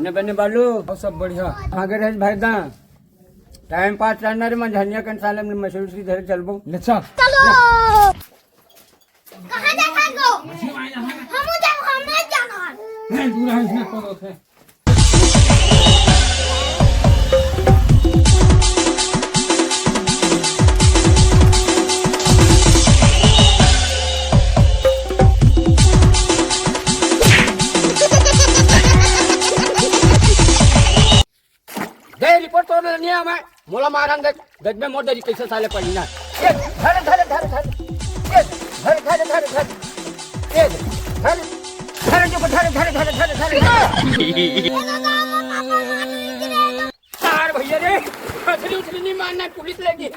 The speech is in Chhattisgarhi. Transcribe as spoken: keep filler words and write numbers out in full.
ने बने बालू। अउ सब बढ़िया। आगे रहे भाई दा। टाइम पास करना रे, मंझनिया कन साले में मछली उछली धरे चलबो। ले चल। चलो। कहाँ जाता है गो? हम जाओ, हम नहीं जाना। नहीं, दूर है, इसमें कौन होते हैं? दे रिपोर्ट तो नहीं आ मैं। मोला मारन दे, देखबे मोर दरी कैसे साले पड़ी ना। ये धरे, धरे, धरे, धरे। ये धरे, धरे, धरे, धरे। ये धरे, धरे, जो धरे, धरे, धरे, धरे, धरे। सार भैया रे, मछली उछली नहीं मारना, पुलिस लेगी।